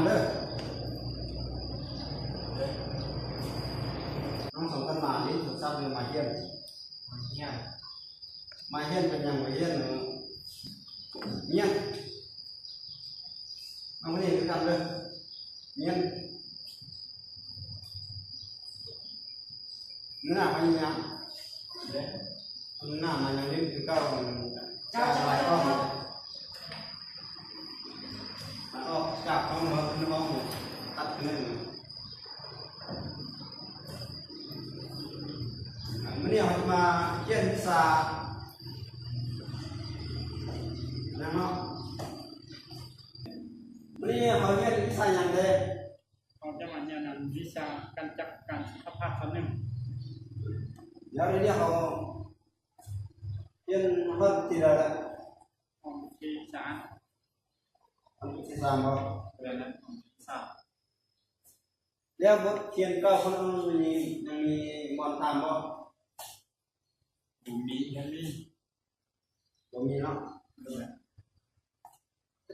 ເດີ ນ້ອງສຳຄັນມານີ້ ໂທລະສັບ ຫຼື ມາຮຽນ? ມາຮຽນ. ມາຮຽນເປັນຫຍັງ? ມາຮຽນ ຮຽນ. ເອົາ ມື້ນີ້ຄືກັນເດີ ຮຽນ. ມື້ໜ້າມາຮຽນຫຍັງ? ມື້ໜ້າມາຫຍັງ ຮຽນຄືເກົ່າ. ເຈົ້າ ເຈົ້າ ເຈົ້າ ເຈົ້າ ອອກຈາກຫ້ອງ ມາຂຶ້ນຫ້ອງ ຕັດຄືນ. ມື້ນີ້ເຮົາຈະມາຮຽນວິຊາຫຍັງເນາະ? ມື້ນີ້ເຮົາຮຽນວິຊາຫຍັງເດ? ເຮົາຈະມາຮຽນ ອັນ ວິຊາການຈັດການສຸຂະພາບ ຊັ້ນໜຶ່ງ. ແລ້ວດຽວນີ້ເຮົາຮຽນຮອດທີໃດລະ? ຫ້ອງທີສາມ. ຫ້ອງທີສາມບໍ? ແມ່ນແລ້ວ ຫ້ອງທີສາມ. ແລ້ວບົດຮຽນເກົ່າຂອງເຮົານີ້ ຍັງມີບ່ອນຖາມບໍ່? ບໍ່ມີ ບໍ່ມີ ບໍ່ມີເນາະ. ໂດຍ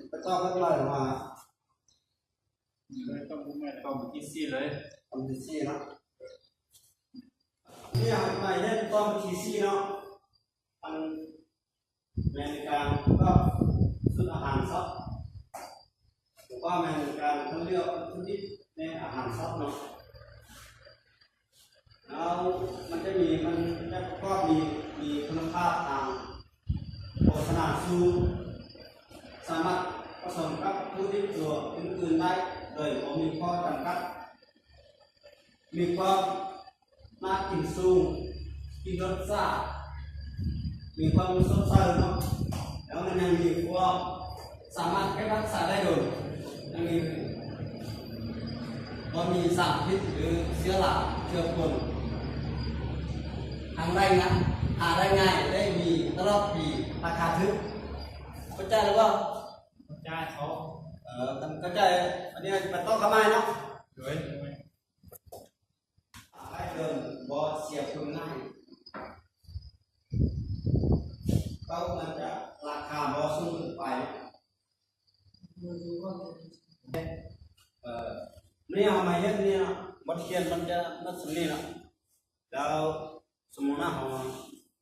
ໄປຕໍ່ກັນໃໝ່ວ່າ ໂດຍ ຕໍ່ກັນໃໝ່ ຕໍ່ບັນທີສີ່ເລີຍ ບັນທີສີ່ເນາະ. ນີ້ເຮົາມາຮຽນຕໍ່ບັນທີສີ່ເນາະ. ອັນ ແມ່ນການປະກອບຊຸດອາຫານສັດ ຫຼືວ່າແມ່ນການຄັດເລືອກວັດຖຸດິບໃນອາຫານສັດເນາະ. ແລ້ວມັນຈະມີ ມັນຈະປະກອບມີ ມີຄຸນນະພາບທາງໂພຊະນາສູງ, ສາມາດປະສົມກັບວັດຖຸດິບຕົວອື່ນໆໄດ້ໂດຍບໍ່ມີຂໍ້ຈຳກັດ, ມີຄວາມ ໜ້າກິນສູງ, ກິນລົດຊາດ, ມີຄວາມສົດຊື່ນເນາະ, ແລ້ວມັນຍັງມີຄວາມສາມາດເກັບຮັກສາໄດ້ດົນ, ຍັງມີ ບໍ່ມີສານພິດ ຫຼື ເຊື້ອລາ ເຊື້ອປົນ, ຫາໄດ້ງ່າຍ ຫາໄດ້ງ່າຍ ແລະ ມີຕະຫຼອດປີ, ລາຄາຖືກ. ເຂົ້າໃຈແລ້ວບໍ່? ເຂົ້າໃຈ. ເອີ ຄັນເຂົ້າໃຈ ອັນນີ້ໄປຕໍ່ກັບໃໝ່ເນາະ. ໂດຍ. ລາຍເດືອນບໍ່ເສຍເພີ່ມໜ້າ, ເຂົ້າມັນຈະລາຄາບໍ່ສູງເກີນໄປ. ເອີ ນີ້ເຮົາມາເຮັດນີ້ເນາະ, ບົດຮຽນມັນຈະໝົດສ່ຳນີ້ເນາະ, ແລ້ວຊົ່ວໂມງໜ້າເຮົາ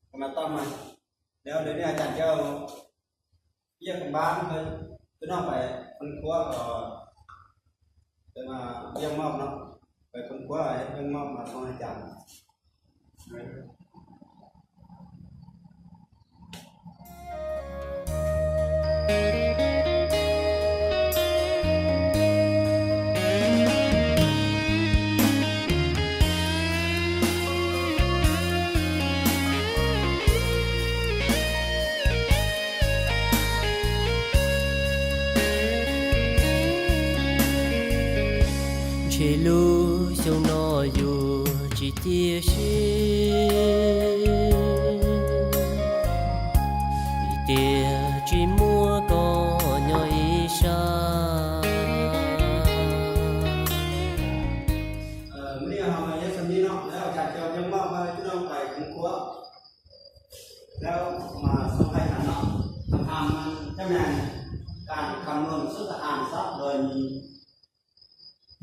ກໍມາຕໍ່ໃໝ່. ແລ້ວດຽວນີ້ອາຈານຈະເອົາວຽກການບ້ານໃຫ້ພີ່ນ້ອງໄປຄົ້ນຄວ້າ ເອີ ເປັນວ່າວຽກມອບເນາະ, ໄປຄົ້ນຄວ້າເຮັດວຽກມອບມາສົ່ງໃຫ້ອາຈານ. ເອີ ມື້ນີ້ເຮົາມາຮຽນສ່ຳນີ້ເນາະ, ແລ້ວອາຈານຈະມອບໃຫ້ພີ່ນ້ອງໄປຄົ້ນຄວ້າ ແລ້ວມາສົ່ງໃຫ້ກັນເນາະ. ຄຳຖາມມັນຈະແມ່ນການຄຳນວນຊຸດອາຫານສັດໂດຍມີ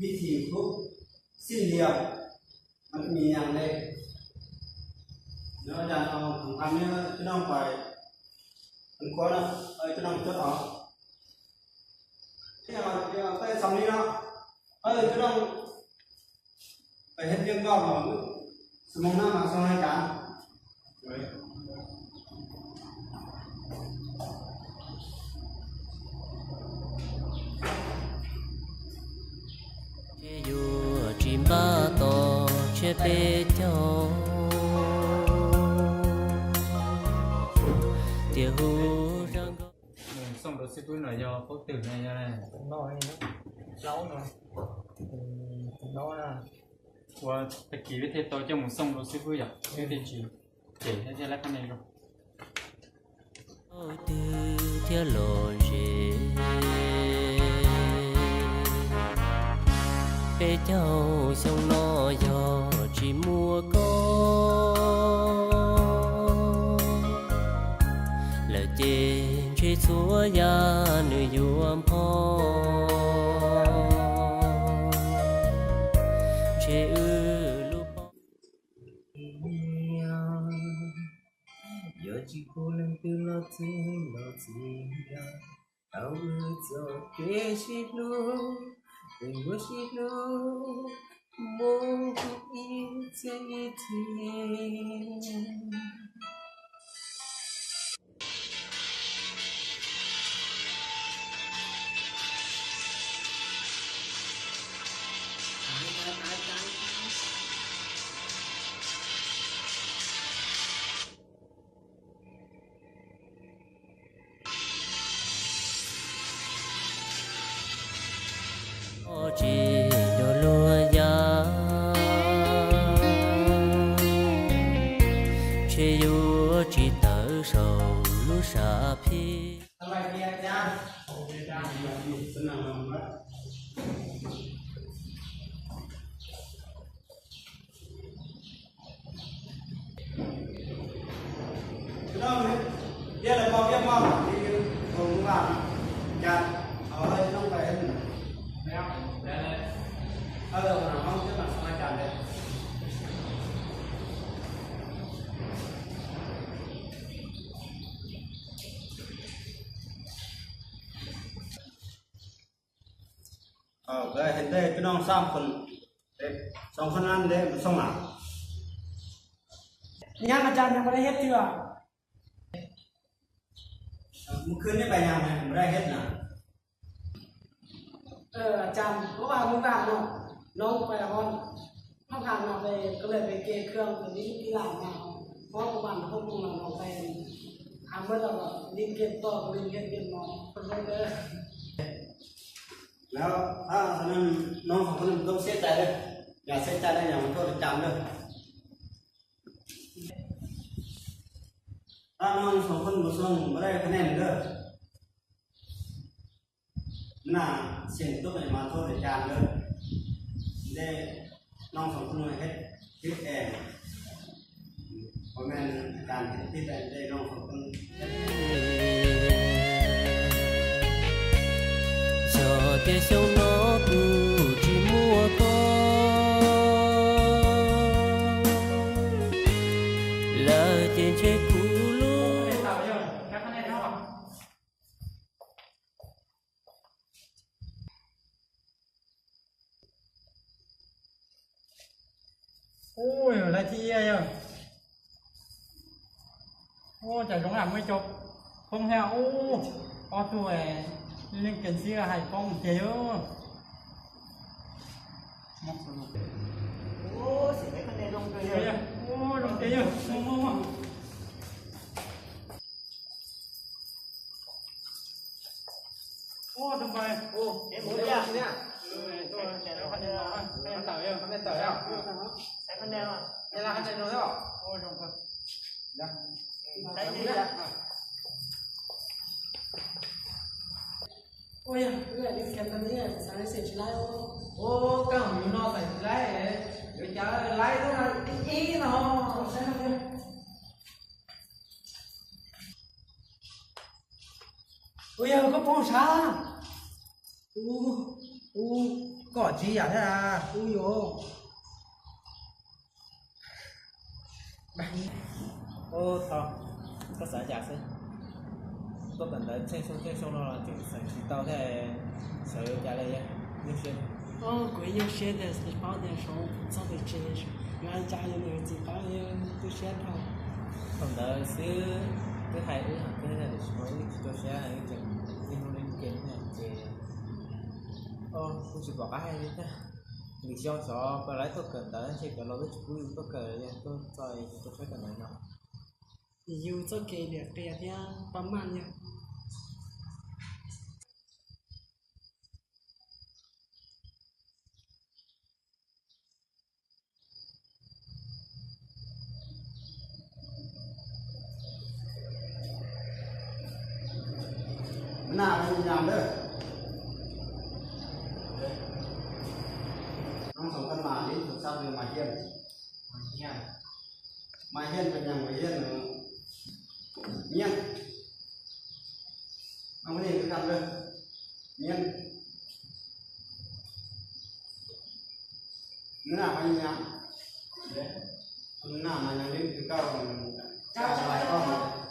ວິທີຄຸດສີ່ຫຼ່ຽມ ມັນມີຫຍັງແດ່? ແລ້ວອາຈານເອົາຄຳຖາມນີ້ໃຫ້ພີ່ນ້ອງໄປຄົ້ນຄວ້າເນາະ, ໃຫ້ພີ່ນ້ອງຈົດເອົາ. ດຽວ ດຽວໄປສ່ຳນີ້ເນາະ. ເອີ ພີ່ນ້ອງໄປເຮັດວຽກນອກເນາະ, ຊົ່ວໂມງໜ້າມາສົ່ງໃຫ້ອາຈານ. 嗯，送到师傅那要好等那样嘞。喏，老呢。嗯，老呢。我ตะกี้ไปเทต่อเจ้าหมูส่งโลสิบวิอ่ะ ไม่ได้จีเจ๋งแท้ๆแล้วคะแนนก็ ແລ້ວເຈນເຊຊັວຢາໜຶ່ງຢູ່ອຳພອນ. ສະບາຍດີອາຈານ. ພີ່ນ້ອງ ດຽວລະບອກວຽກມອບທີ່ໂຮງບານ ຈານເອົາໃຫ້ນ້ອງໄປ ແລ້ວ ໄດ້ເລີຍ ເອີ ເອົາ ເອົາຈາກອາຈານເດີ້. ເອີ ກໍເຫັນແຕ່ພີ່ນ້ອງສາມຄົນເດ້ ສອງຄົນນັ້ນເດ້ ມັນສົ່ງມາ. ຍັງ ອາຈານຍັງບໍ່ໄດ້ເຮັດເທື່ອ. ເອີ ມື້ຄືນນີ້ໄປຍັງ ບໍ່ໄດ້ເຮັດນະ. ເອີ ອາຈານ ເພາະວ່າມື້ວານເນາະ ນ້ອງໄປຮອດ ເຮົາພານ້ອງໄປ ກໍເລີຍໄປເກັບເຄື່ອງໄປຫຼິ້ນກິລາມາ ຮອດປະມານຫົກໂມງແລ້ວ ນ້ອງໄປຫາເໝິດແລ້ວ ກໍຫຼິ້ນເກມຕໍ່ ກໍຫຼິ້ນເກມມາ ຂໍໂທດເດີ້. ແລ້ວ ຖ້າສະນັ້ນ ນ້ອງສອງຄົນບໍ່ຕ້ອງເສຍໃຈເດີ້ ຢ່າເສຍໃຈເດີ້ ຢ່າມາໂທດອາຈານເດີ້. ຖ້ານ້ອງສອງຄົນບໍ່ສົ່ງ ບໍ່ໄດ້ຄະແນນເດີ້. ໜ້າເສັນຕົກໃຫ້ມາໂທດອາຈານເດີ້ ເດ້ ນ້ອງສອງຄົນເຮັດຜິດເອງ ບໍ່ແມ່ນອາຈານເຮັດຜິດເດ້ ນ້ອງສອງຄົນເຮັດຜິດ. ໂອ້ຍ ຫຼາຍທີ່ເອີຍ. ໂອ້ ຈາກໂຮງງານມວຍຈົບ ຜົມແຮວ. ໂອ້ ອໍ ໂຕ ເອີ ຍັງເປັນເສືອໃຫ້ປ້ອງເຈຢູ່. ໂອ້ ຊິໄດ້ຄະແນນລົງເຕີເຍ. ໂອ້ ລົງເຕີເຍ. ໂອ້ ໂອ້ ໂອ້. ໂອ້ ສະບາຍ. ໂອ້ ເຫັນໝົດແລ້ວເນຍ. ເອີ ໂຕ ເອົາຄະແນນເອົາ ຄະແນນເຕົາເອົາ ຄະແນນເຕົາເອົາ ໃສ່ຄະແນນເອົາ ເວລາຄະແນນເອົາ. ໂອ້ ລົງເຕີ ໄດ້ດີລະ. ໂອ້ຍ ເອື້ອຍ ເຫຼັກແຂນຕອນນີ້ ສາຍເສດຊິໄລ່. ໂອ້ ກ້າງຢູ່ເນາະ ໃສ່ຊິໄລ່ ດຽວຈະໄລ່ເທົ່ານັ້ນອີກເນາະ. ໂອ້ຍ ກໍໂປງຊາ. ອູ ອູ ກໍຈີອະແທ້ອະ. ອູໂຍ. ໂອ້ ເຕົາ ກໍສາຍຈາກຊິ ຕົກກັນໄດ້ເຊັງຊົງເຊັງຊົງເນາະ ຈຶ່ງໃສ່ສີເຕົາແທ້. ສາຍຈາກໄດ້ຍັງເຊັງ. ອໍ ກໍຍັງເຊັງແຕ່ສີເປົາແຕ່ຊົງ ຊອບໄປເຊັງ ງານຈາກຍັງເອົາສີເປົາຍັງຕູ້ເຊັງເຮົາ. ຕົກກັນໄດ້ຊື້ ໄປໄທເອີ ຫາໄປໄທ ຊິເອົາອີກຕົວເຊັງ ຈັ່ງນີ້ເຮົາຫຼິ້ນເກມແທ້ເຈ. ອໍ ກູຊິບອກອ້າຍນີ້ ເລີຍຊອກ ຊອກ ໄປໄລ່ຕົກກັນໄດ້ ເຊັງກັນ ລາວໄດ້ຈຸດຢູ່ຕົກກັນ ຍັງຕ້ອງໃສ່ຕົກໃສ່ກັນໄດ້ເນາະ. ຢູ່ເຈົ້າເກເດຍເກຍເດຍປະມານນີ້. ໜ້າພະຍາຍາມເດີ້ ທັງສອງຄົນມາຫຼິ້ນໂທລະສັບ ຫຼືມາຮຽນ? ມາຮຽນ. ມາຮຽນເປັນຫຍັງ? ມາຮຽນ ຮຽນ ເອົາມານີ້ຄືກັນເດີ້ ຮຽນ. ໜ້າພະຍາຍາມ ເດ້ ໜ້າມາຍັງຫຼິ້ນຄືເກົ່າ ສະບາຍເປົ່າ.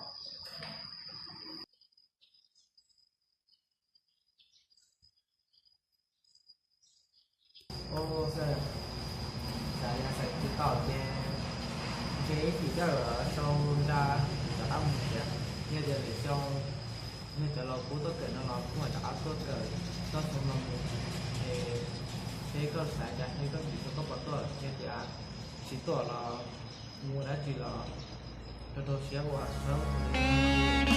现在来讲，现在老古早个那老古早阿多个，到什么，诶，黑个啥个，黑个你说个不多，现在啊，是多了，没得几了，这都写我，写我。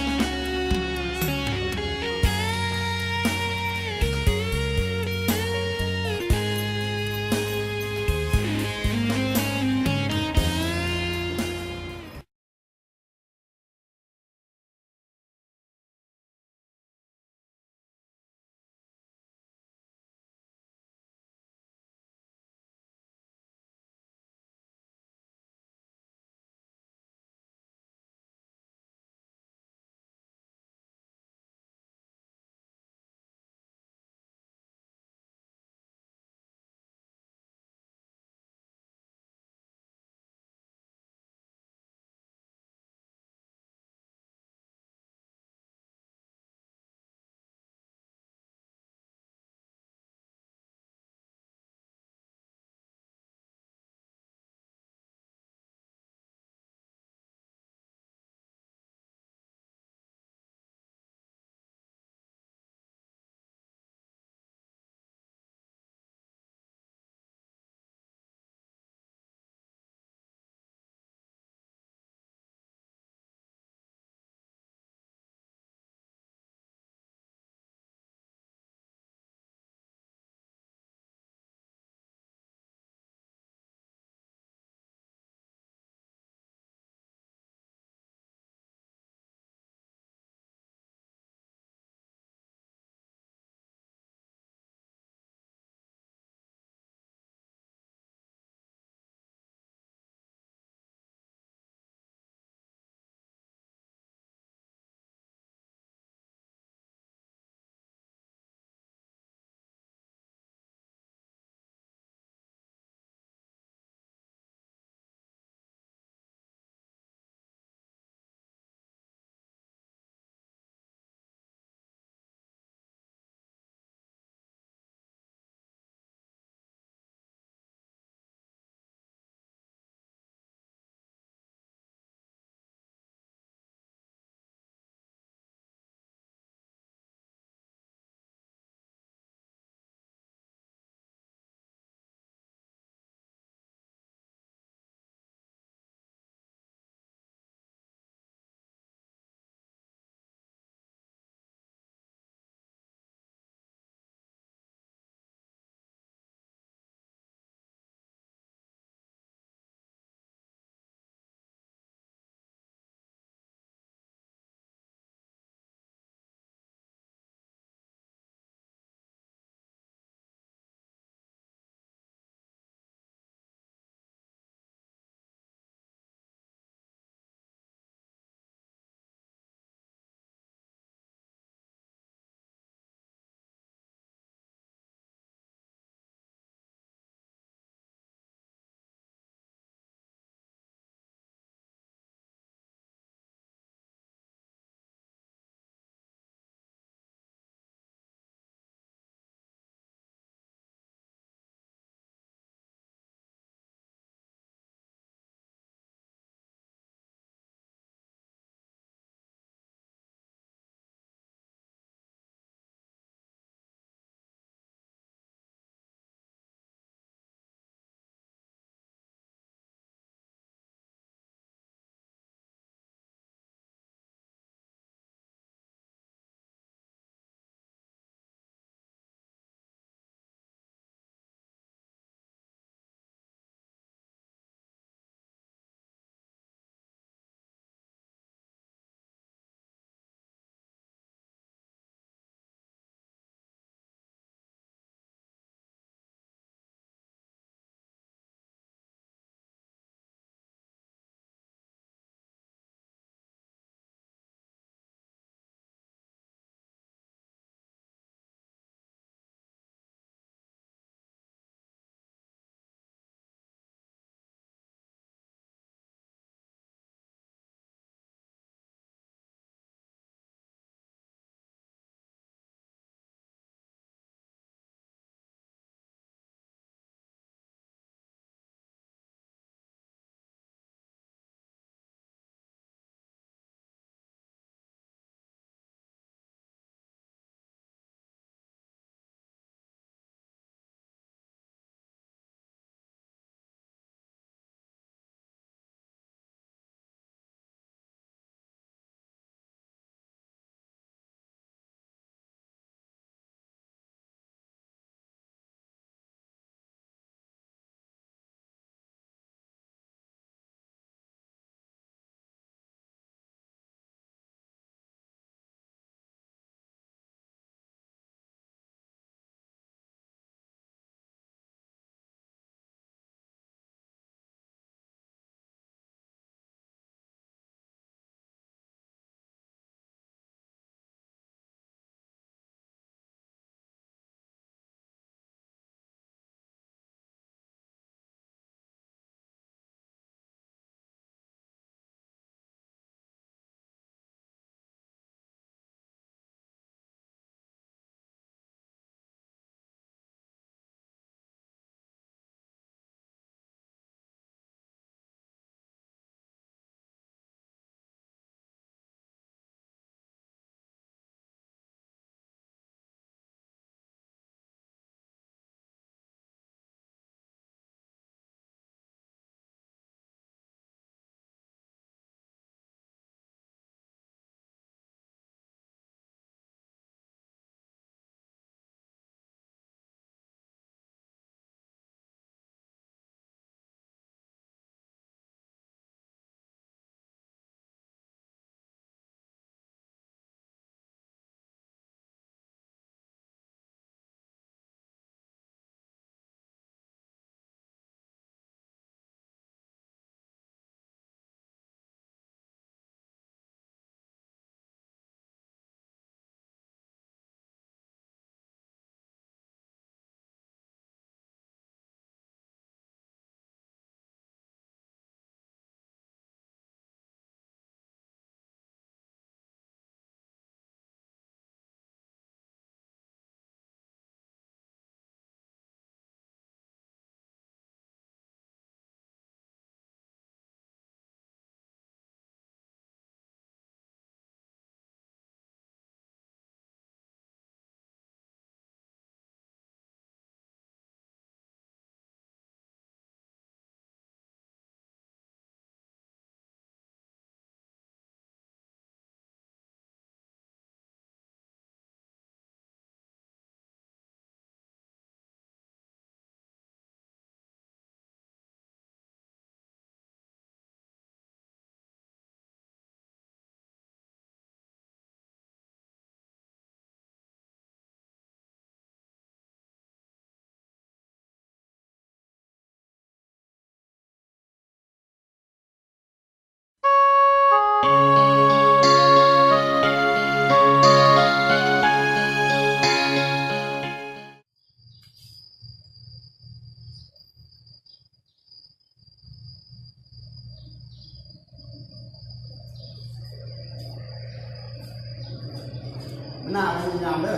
ໜ້າພະຍາຍາມເດີ.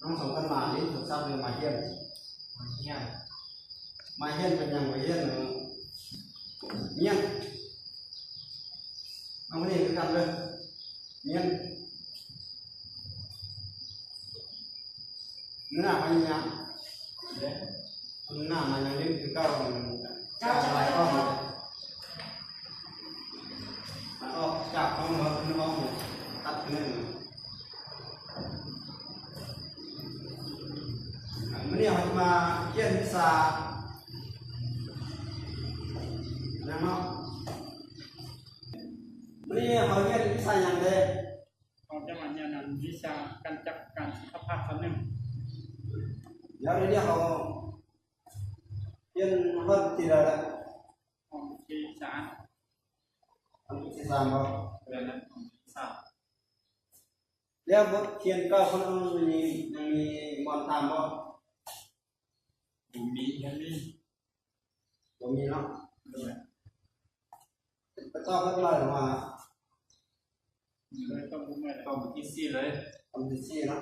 ນ້ອງສອງຄົນມາຫຼິ້ນໂທລະສັບ ຫຼືມາຮຽນ? ມາຮຽນ. ມາຮຽນເປັນຫຍັງ? ມາຮຽນ ຮຽນ. ນ້ອງຄົນນີ້ຄືກັນເດີ ຮຽນ. ໜ້າພະຍາຍາມ. ໜ້າມາຍັງຫຼິ້ນຄືເກົ່າ. ເຈົ້າ ເຈົ້າ ເຈົ້າ ເຈົ້າ ອອກຈາກຫ້ອງ ມາຂຶ້ນຫ້ອງ ຕັດເງິນ. ມື້ນີ້ເຮົາຈະມາຮຽນວິຊາຫຍັງເນາະ? ມື້ນີ້ເຮົາຮຽນວິຊາຫຍັງເດ? ເຮົາຈະມາຮຽນ ອັນ ວິຊາການຈັດການສຸຂະພາບ ຊັ້ນໜຶ່ງ. ແລ້ວດຽວນີ້ເຮົາຮຽນຮອດທີໃດແລ້ວ? ຫ້ອງທີສາມ. ຫ້ອງທີສາມບໍ? ແມ່ນແລ້ວ ຫ້ອງທີສາມ. ແລ້ວບົດຮຽນເກົ່າຂອງເຮົານີ້ ຍັງມີບ່ອນຖາມບໍ່? ບໍ່ມີ ຍັງມີ ບໍ່ມີເນາະ. ໂດຍ. ໄປຕໍ່ກັນໃໝ່ວ່າ ໂດຍ ຕ້ອງເບິ່ງໃໝ່ ຕ້ອງທີສີ່ເລີຍ ຕ້ອງທີສີ່ເນາະ.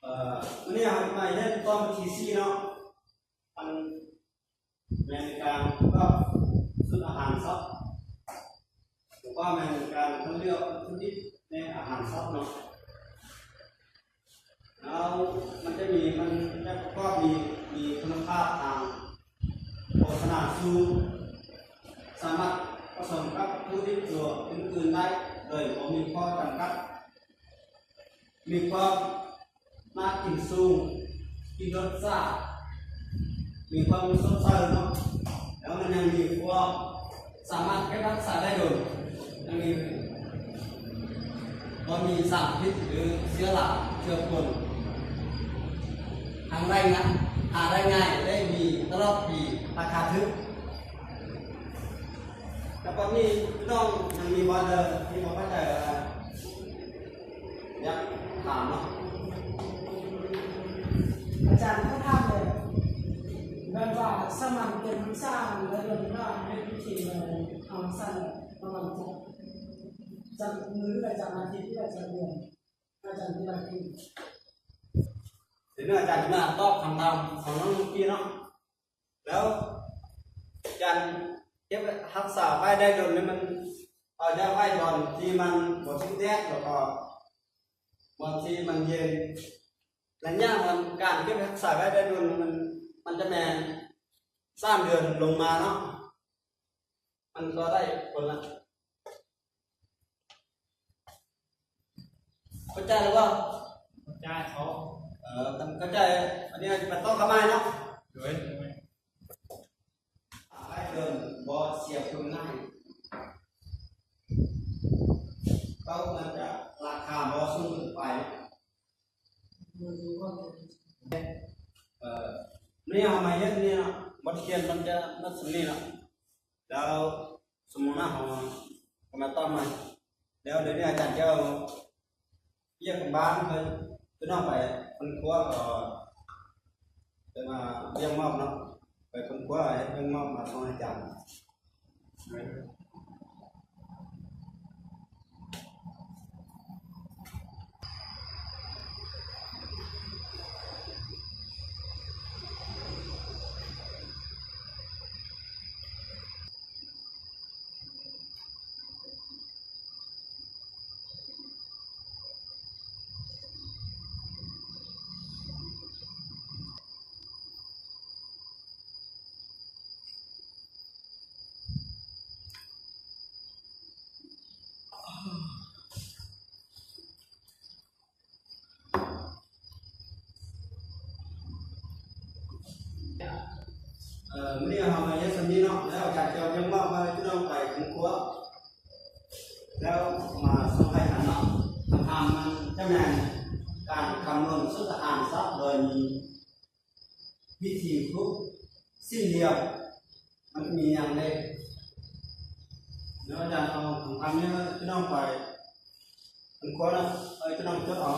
ເອີ ມື້ນີ້ເຮົາມາຮຽນຕອນທີສີ່ເນາະ. ອັນ ແມ່ນການປະກອບສູດອາຫານສັດ ຫຼືວ່າແມ່ນການຄັດເລືອກວັດຖຸດິບໃນອາຫານສັດເນາະ. ແລ້ວມັນຈະມີ ມັນຈະປະກອບມີ ມີຄຸນນະພາບທາງໂພຊະນາສູງ, ສາມາດປະສົມກັບວັດຖຸດິບຕົວອື່ນໆໄດ້ ໂດຍບໍ່ມີຂໍ້ຈຳກັດ, ມີຄວາມໜ້າກິນສູງ, ກິນລົດຊາດ, ມີຄວາມສົດຊື່ນເນາະ. ແລ້ວມັນຍັງມີຄວາມສາມາດເກັບຮັກສາໄດ້ດົນ, ຍັງມີ ບໍ່ມີສານພິດ ຫຼື ເຊື້ອລາ ເຊື້ອປົນ, ຫາໄດ້ງ່າຍ ຫາໄດ້ງ່າຍ ແລະ ມີຕະຫຼອດປີ, ລາຄາຖືກ. ແລ້ວກໍມີ ນ້ອງຍັງມີບໍ່ເດີ ທີ່ບໍ່ເຂົ້າໃຈ ຢາກຖາມເນາະ? ອາຈານ ຂໍຖາມແດ່ ແບບວ່າສາມັນເປັນຮັກສາໄດ້ດົນ ເປັນວິທີເຮົາ ເຮົາສັ່ນປະມານຈັກ ຈັກມື້ ຫຼື ຈັກອາທິດ ຫຼື ຈັກເດືອນ? ອາຈານ ທີ່ລັກ ເຫັນ ອາຈານຈະມາຕອບຄຳຖາມຂອງນ້ອງເມື່ອກີ້ເນາະ. ແລ້ວການເກັບຮັກສາໄວ້ໄດ້ດົນນີ້ ມັນເອົາໄວ້ບ່ອນທີ່ມັນບໍ່ຖືກແດດ ແລ້ວກໍບ່ອນທີ່ມັນເຢັນ. ໄລຍະຂອງການເກັບຮັກສາໄວ້ໄດ້ດົນ ມັນ ມັນຈະແມ່ນສາມເດືອນລົງມາເນາະ. ມັນກໍໄດ້ຜົນລະ. ເຂົ້າໃຈແລ້ວບໍ່? ເຂົ້າໃຈເຂົາ. ເອີ ຄັນເຂົ້າໃຈ ອັນນີ້ເຮົາຈະໄປຕໍ່ກັບໝາຍເນາະ. ໂດຍ ໂດຍ. ຫຼາຍເກີນ ບໍ່ເສຍຜົນງ່າຍ ເຂົາມັນຈະລາຄາບໍ່ສູງເກີນໄປ. ເອີ ນີ້ເຮົາມາເຮັດນີ້ເນາະ ບົດຮຽນມັນຈະໝົດສ່ຳນີ້ເນາະ. ແລ້ວຊົ່ວໂມງໜ້າເຮົາກໍມາຕໍ່ໃໝ່. ແລ້ວດຽວນີ້ອາຈານຈະເອົາວຽກການບ້ານເພິ່ນ ເພິ່ນເອົາໄປຄົ້ນຄວ້າ ກໍເປັນວ່າວຽກມອບເນາະ ໄປຄົ້ນຄວ້າເຮັດວຽກມອບມາສົ່ງໃຫ້ອາຈານ. ເອີ ມື້ນີ້ເຮົາມາຮຽນສ່ຳນີ້ເນາະ ແລ້ວອາຈານຈະເອົາວຽກມອບມາໃຫ້ພີ່ນ້ອງໄປຄົ້ນຄວ້າ ແລ້ວມາສົ່ງໃຫ້ກັນເນາະ. ຄຳຖາມມັນຈະ ແມ່ນການຄຳນວນຊຸດອາຫານສັດໂດຍມີວິທີຄຸກສິ້ນດຽວ ມັນມີຫຍັງແດ່? ແລ້ວອາຈານເອົາຄຳຖາມນີ້ໃຫ້ພີ່ນ້ອງໄປຄົ້ນຄວ້ານະ ໃຫ້ພີ່ນ້ອງຈົດເອົາ.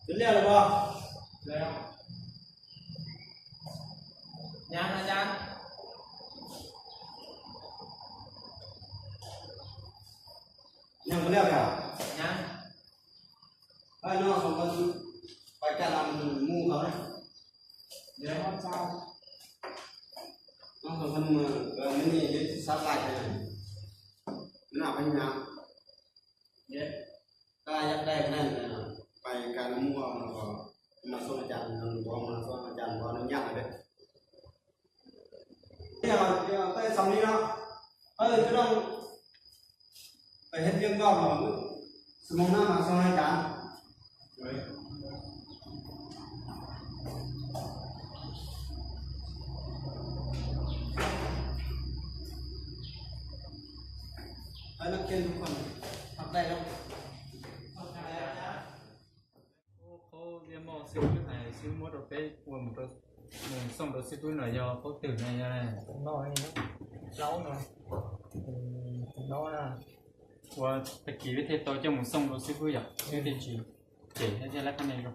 ຈົດແລ້ວແລ້ວບໍ່? ແລ້ວ ຍັງອາຈານ ຍັງບໍ່ແລ້ວກະ ຍັງ ໄປເນາະ ສອງຄົນ ໄປກັນນຳໝູ່ເຂົານະ ເດີ ນ້ອງສອງຄົນ ເອີ ມື້ນີ້ເຮັດສັດຫຼາຍແທ້ ໜ້າພະຍາຍາມ ເຮັດ ຖ້າຢາກໄດ້ຂະແນນ ໄປກັນນຳໝູ່ເຂົາ ແລ້ວກໍມາສົ່ງອາຈານ ບໍ່ ມາສົ່ງອາຈານ ບໍ່ອະນຸຍາດເດີ. ດຽວ ດຽວໄປສ່ຳນີ້ເນາະ ເອີ ຈະຕ້ອງໄປເຮັດວຽກນອກເນາະ ຊົ່ວໂມງໜ້າມາສົ່ງໃຫ້ອາຈານ. ໃຫ້ນັກຮຽນທຸກຄົນຮັບໄດ້ເນາະ. ໂອ້ ເຂົາລຽນໝໍຊື້ໃຫ້ຊື້ໝົດເອົາໄປ ອວມໂຕ ໝູ່ສົ່ງໂຕຊິບພື້ນໜ້ອຍ ຢ່າເຂົາຕື່ນໃຫ້ ນ້ອຍເນາະ ເລົາໜ້ອຍ ເອີ ນ້ອຍນະ ວ່າຕະກີ້ໄປເທດຕໍ່ເຈົ້າໝູ່ສົ່ງໂຕຊິບພື້ນ ຢາກຊື້ເຕັນຈີ ເຈ ໃຫ້ເທື່ອລະຄະແນນເນາະ.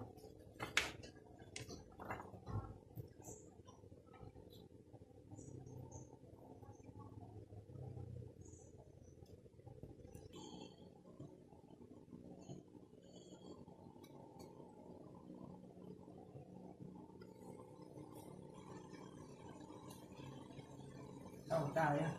ເອົາຕາຍອະ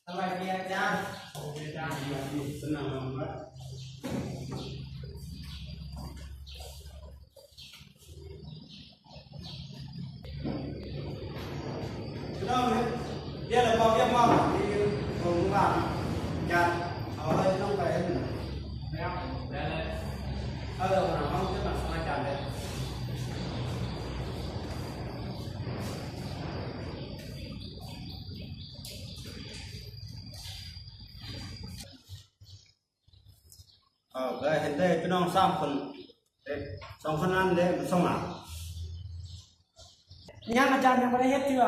ສະບາຍດີອາຈານ. ສະບາຍດີອາຈານ. ສະບາຍດີ. ສະບາຍດີ. ພີ່ນ້ອງເຮັດວຽກແລ້ວບໍ່? ວຽກບໍ່? ທີ່ໂຮງບານ ຈານເອົາໃຫ້ນ້ອງໄປເຮັດ. ແລ້ວ ແລ້ວ ເອີ ເອົາ ເອົາຈະມາສະມາຈານເດ້. ເອີ ເອີ ເຫັນແຕ່ພີ່ນ້ອງສາມຄົນເດ້ ສອງຄົນນັ້ນເດ້ ມັນສົ່ງມາ. ຍັງ ອາຈານຍັງບໍ່ໄດ້ເຮັດເທື່ອ.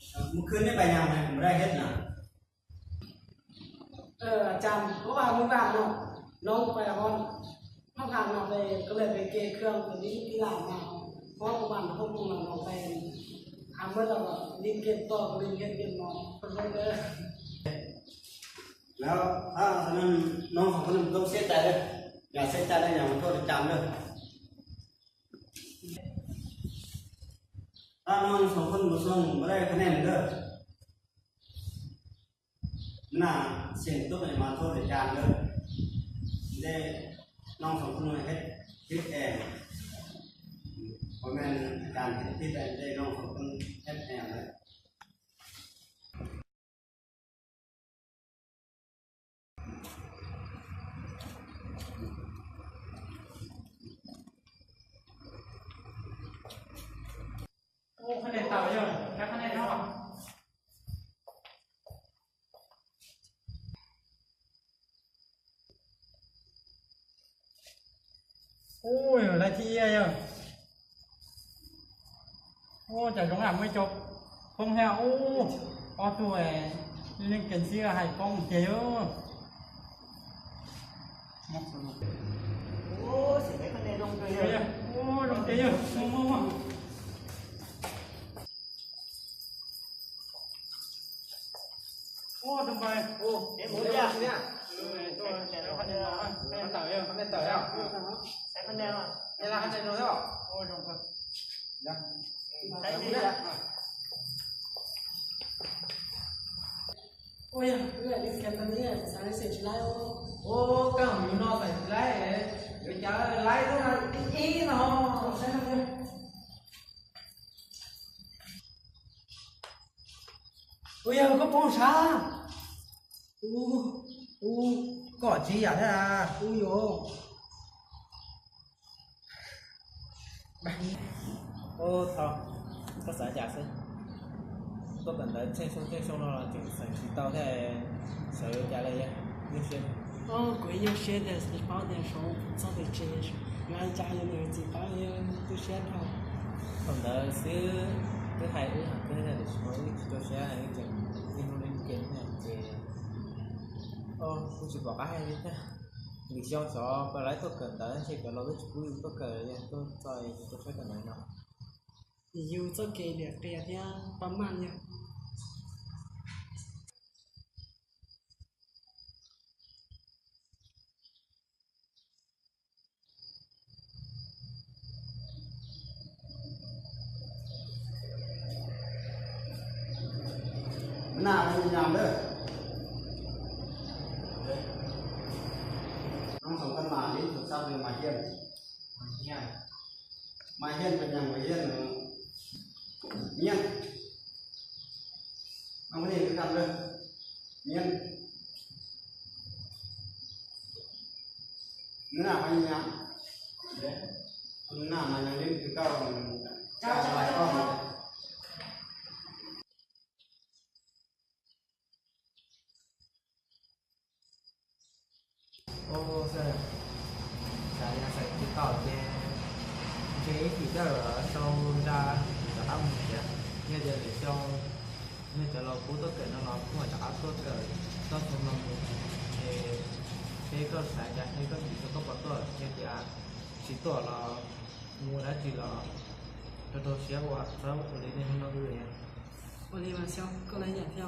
ເອີ ມື້ຄືນນີ້ໄປຍັງ ບໍ່ໄດ້ເຮັດນະ. ເອີ ອາຈານ ເພາະວ່າມື້ວານເນາະ ນ້ອງໄປຮອດ ເຮົາຖາມນ້ອງໄປ ກໍເລີຍໄປເກະເຄື່ອງ ໄປຫຼິ້ນກິລາມາ. ຮອດປະມານຫົກໂມງ ນ້ອງໄປຫາເໝິດ ແລ້ວກໍຫຼິ້ນເກມຕໍ່ ຫຼິ້ນເກມ ເກມນອນ ຂໍໂທດເດີ. ແລ້ວ ຖ້າສະນັ້ນ ນ້ອງສອງຄົນບໍ່ຕ້ອງເສຍໃຈເດີ ຢ່າເສຍໃຈເດີ ຢ່າມາໂທດອາຈານເດີ. ຖ້ານ້ອງສອງຄົນບໍ່ສົ່ງ ບໍ່ໄດ້ຄະແນນເດີ. ໜ້າເສັງຕົກໃຫ້ມາໂທດອາຈານເດີ. ເດ້ ນ້ອງສອງຄົນເຮັດຜິດເອງ ບໍ່ແມ່ນອາຈານເຮັດຜິດເດ້ ນ້ອງສອງຄົນເຮັດເອງເລີຍ. ໂອ້ ຄະແນນເຕົາຢູ່ ແລ້ວຄະແນນເຮົາອະ? Phong hea, ô, ô, tu e, ling ken si hai phong te yo. Ô, si dai ka ne dong te yo. Ô, dong te yo. Mo, mo, mo. Ô, dong bai. Ô, e mo ya. Ơ, to, ka ne ma, ka ne ta yo. Ka ne ta yo. Ka ne ma. Ne la ka ne dong yo. Ô, dong bai. Ya. Ôi, ư้ອຍ ເກັບອັນນີ້ ສາຍເສຍຊິໄລ່ ໂອ້ ໂອ້ ກຳຢູ່ນອກ ໃສ່ຊິໄລ່ ເອີ ດຽວຈະໄລ່ລົງມາອີກເນາະ ໂອ້ຍ ກໍປ້ອງຊາ ອູ ອູ ກໍຈີອະແທ້ ອູໂຍ. Ô, thôi, có xả chả xí. Có cần đợi thêm xong, thêm xong nó là chuyển sang chỉ tao thế, sợ chả lây nhá. Nhớ xem. Ô, quỷ nhớ xem để chỉ báo tiền số, sao bị chê. Ngay chả như người chỉ báo như tôi xem thôi. Còn đợi xíu, cứ hai ước, cứ hai ước, số ít cho xe này, cái chừng, cái nó lên kia này, thì, ô, tôi chỉ bỏ cái hai đi nha. ເດັກສອງ ສອງ ໄປໄລ່ຕົວເກີນຕາຍ ເຮັດກັບລາວໄດ້ຈຸກຸຍຕົວເກີນ ຕົວໃສ່ຕົວໃສ່ກັນໄດ້ເນາະ ຢູ່ຕົວເກເດຍເກຍເທຍ ປະມານເນຍ. ໜ້າພະຍາຍາມເດີ ນ້ອງສຳຄັນມາຫຼິ້ນໂທລະສັບ ຫຼື ມາຮຽນ? ມາຮຽນ. ມາຮຽນເປັນຫຍັງ? ມາຮຽນ ຮຽນ. ນ້ອງຄົນນີ້ຄືກັນເດີ ຮຽນ. ໜ້າພະຍາຍາມເດີ ໜ້າມາຍັງຫຼິ້ນຄືເກົ່າ ເຈົ້າ ເຈົ້າ ເຈົ້າ. ໂອ້ ເຊີນ ສາຍາໃສ່ຄືເກົ່າແຕ່ ເຈອີກເດີ ໂຊດາ ຕະຕຳເດ ເດ ເດ ໂຊ ເນຈະລອກູໂຕເກີນນອນ ຫົວຈະອັບໂຕເກີນ ໂຕສົມນອນ ເອ ເອກໍສາຍາ ເອກໍດີ ໂຕກໍປະຕົວ ເອຈາ ຊິຕົວລອ ງູໄດ້ຈີລອ ໂຕໂຕເຊຍ ໂອອາ ໂຕໂອເລເນ ໂນເອ ໂອເລມາເຊຍ ກໍໄລຍາເຊຍ.